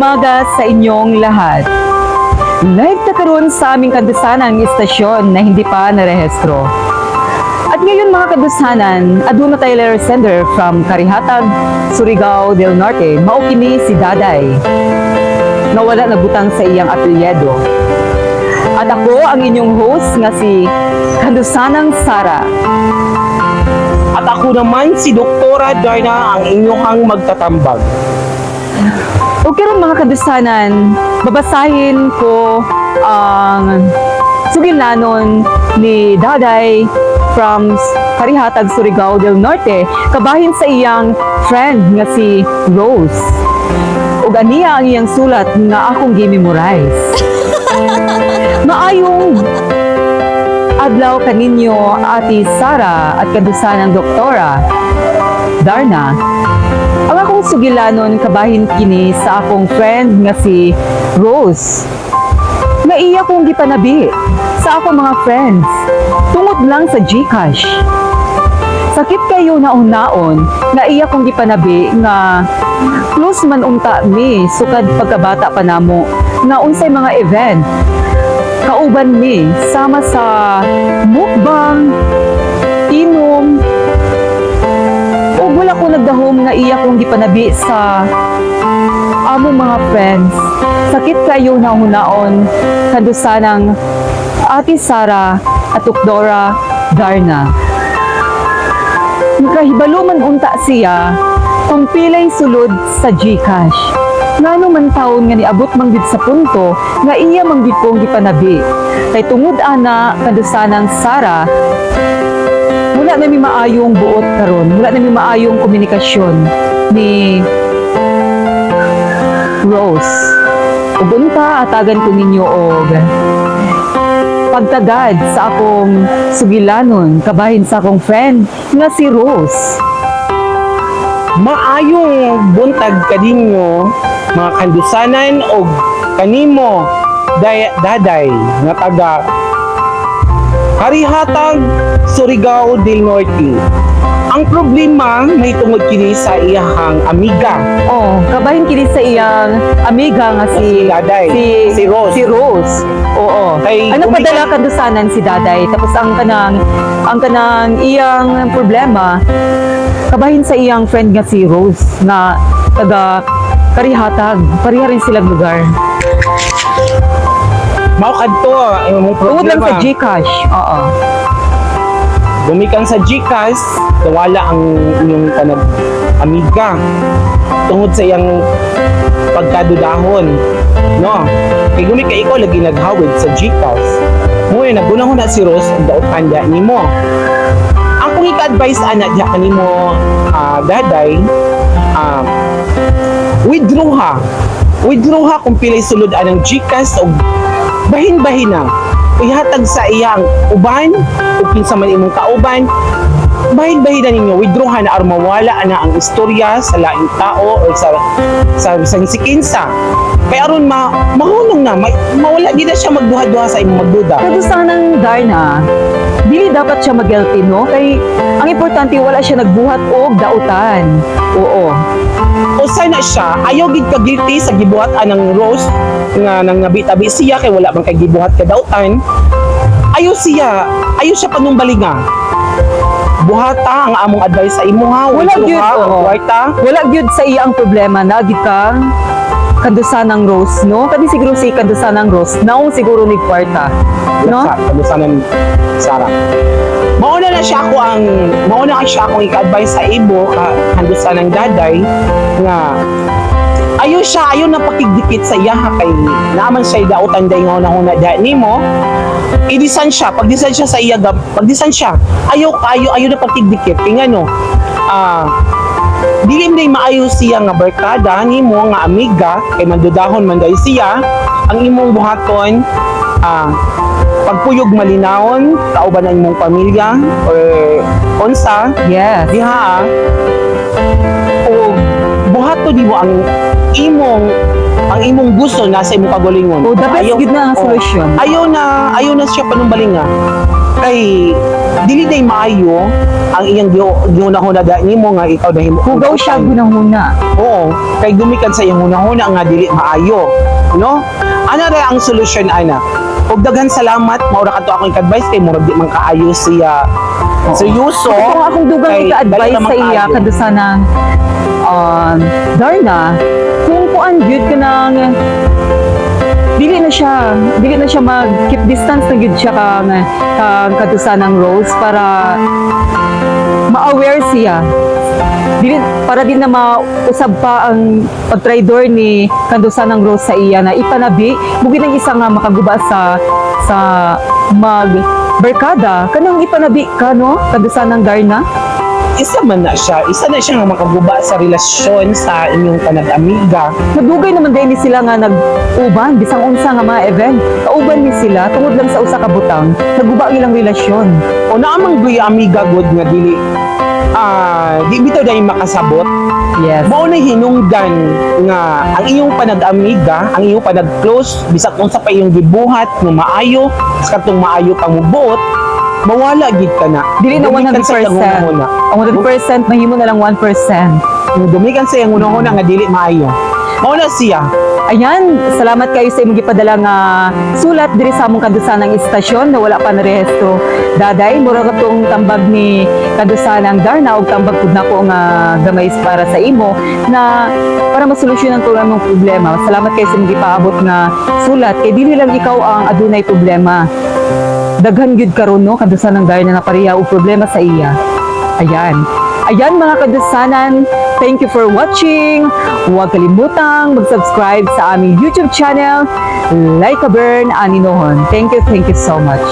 Umaga sa inyong lahat. Live ta karon sa aming kandusanang istasyon na hindi pa narehistro. At ngayon, mga kadusanan, aduna tayo letter sender from Karihatag, Surigao del Norte. Mao kini si Daday nga wala nagbutang sa iyang apelyido. At ako ang inyong host nga si Kandusanang Sara. At ako naman si Doktora Darna, ang inyong magtatambag. O karon, mga kadusanan, babasahin ko ang sugilanon ni Daday from Karihatag, Surigao del Norte, kabahin sa iyang friend nga si Rose. Ug aniya ang iyang sulat nga akong gi-memorize. "Maayong adlaw kaninyo, Ate Sara at kadusanang Doktora Darna. Ang akong sugilanon kabahin kini sa akong friend nga si Rose, nga iya kong gipanabi sa akong mga friends tungod lang sa GCash. Sakit kayo naon-naon nga iya kong gipanabi nga close man unta mi sukad pagkabata pa namo, nga unsay mga event kauban mi, sama sa mukbang, inom, ug wala ko nagdahom nga iya kong gipanabi sa among mga friends. Sakit kayo nahunaon, kandusanang Ate Sara at Doktora Darna. Nakahibalo man unta siya kung pilay sulod sa GCash. Ngano man taon nga niabot man gid sa punto nga iya man gid kong gipanabi? Kay tungod ana, kandusanang Sara, wala na mi maayong buot karon, wala na mi maayong komunikasyon ni Rose. Ug unta atagan ko ninyo og pagtagad sa akong sugilanon kabahin sa akong friend nga si Rose." Maayong buntag kaninyo, mga kandusanan, og kanimo Daday nga taga Karihatag, Surigao del Norte. Ang problema may tungod kini sa iyahang amiga. Oh, kabahin kini sa iyang amiga nga si Si Daday. Si, Si Rose. Si Rose. Oo. Kay Ang nagpadala, kandusanan, si Daday. Tapos ang kanang iyang problema kabahin sa iyang friend nga si Rose nga taga Karihatag. Pareha rin sila lugar. Mao kadto ang imong Tungod lang problema. sa GCash. Oo. Gumikan sa GCash, nawala ang inyong kanag amiga tungod sa iyang pagkadudahon. No? Kay gumika ikaw lagi naghawid sa GCash. Mo yun, nagunahon na si Rose ang daot tanda nimo. Ang kung ika-advise ana diha kanimo, Daday, withdraw ha. Withdraw ha kung pilay sulod anang GCash og bahin-bahin na. Ihatag sa iyang uban o kinsa man imong kauban, bahin-bahin na ninyo, withdraw ha na aron mawala na ang istorya sa laing tao or sa sikinsa. Kay aron mahunong na, mawala di na siya magduha-duha sa imong magduda. Kadusanang Darna, dili dapat siya mag-guilty, no? Kay ang importante wala siya nagbuhat og dautan. Oo. O sana siya, ayaw gid ka guilty sa gibuhat anang Rose nga nang nabi-tabi siya kay wala man kay gibuhat ka dautan. Ayaw siya panumbalinga. Buhata ang among advice sa imuha, Wala withdraw gyud, ha, ang oo. kwarta. Wala gyud sa iya ang problema na gid kang kandusanang Rose, no? Kani siguro si kandusanang Rose, naong siguro ni kwarta, no? Sa kandusanan Sara. Mauna na siya akong ika-advise sa imo ka kandusanang Daday nga ayo siya, ayo na pakigdikit sa iya ha, kay naaman siya dautan day nga una diha nimo. I-design siya, pag-design siya sa iya gab, pag-design siya, ayo ayo ayo na pagkigdikit kay ngano dili man day maayo siya nga barkada nimo nga amiga kay mandudahon man day siya. Ang imong buhaton, pagpuyog malinawon kauban ang imong pamilya or unsa diha o buhaton nimo ang imong gusto na sa imong kagalingon. Oh, the best gid na ang Oh, solusyon. Ayaw na siya panumbalinga. Kay dili day maayo ang iyang gihuna-huna da nimo nga ikaw nahimo. Hugaw siya gunahuna. Oo, kay gumikan sa iyang hunahuna nga dili maayo, no? Ana ra ang solusyon ana. Ug daghan salamat, mao ra kadto akong advice kay murag di man kaayo siya seryoso. Kung akong dugang Kay ika-advise dali ra man sa iya kaayo. Kadusa ng Darna, kung kuan gyud ka ng dili na siya mag keep distance na gyud siya kang kadusa ng Rose para ma-aware siya dili para di na mausab pa ang pagtraidor ni kandusa ng Rose sa iya na ipanabi bugin ang isa nga makaguba sa mag barkada kanang ipanabi ka, no, kandusa ng Darna. Isa man na siya, isa na siya nga makaguba sa relasyon sa inyong panag-amiga. Nadugay naman din ni sila nga nag-uban bisang unsa nga mga event, kauban ni sila. Tungod lang sa usa ka butang, naguba ang ilang relasyon. O naamang guya amiga good nga dili di bitaw dahil makasabot. Mao na hinungdan nga ang iyong panag-amiga, ang iyong panag-close, bisag unsa pa iyong gibuhat nga maayo, sa katong maayo kang mubuot, mawala gid ka na. Dili na Gumikan 100%. sa iyang hunahuna. Ang 100%, mahimo na lang 1%. Gumikan sa iyang hunahuna nga dili maayo. Mao na siya. Ayan, salamat kayo sa imong gipadala nga sulat diri sa among kadusanang istasyon na wala pa narehistro. Daday, mura ka tong tambag ni kadusanang Darna og tambag pud nako nga gamay para sa imo na para masolusyonan to ang imong problema. Salamat kayo sa imong gipaabot nga sulat kay dili lang ikaw ang adunay problema. Daghan gyud karon, no, kadusanang Darna na pareha og problema sa iya. Ayan. Ayan, mga kadusanan, thank you for watching. Huwag kalimutang mag-subscribe sa aming YouTube channel, Like a Burn Aninohon. Thank you so much.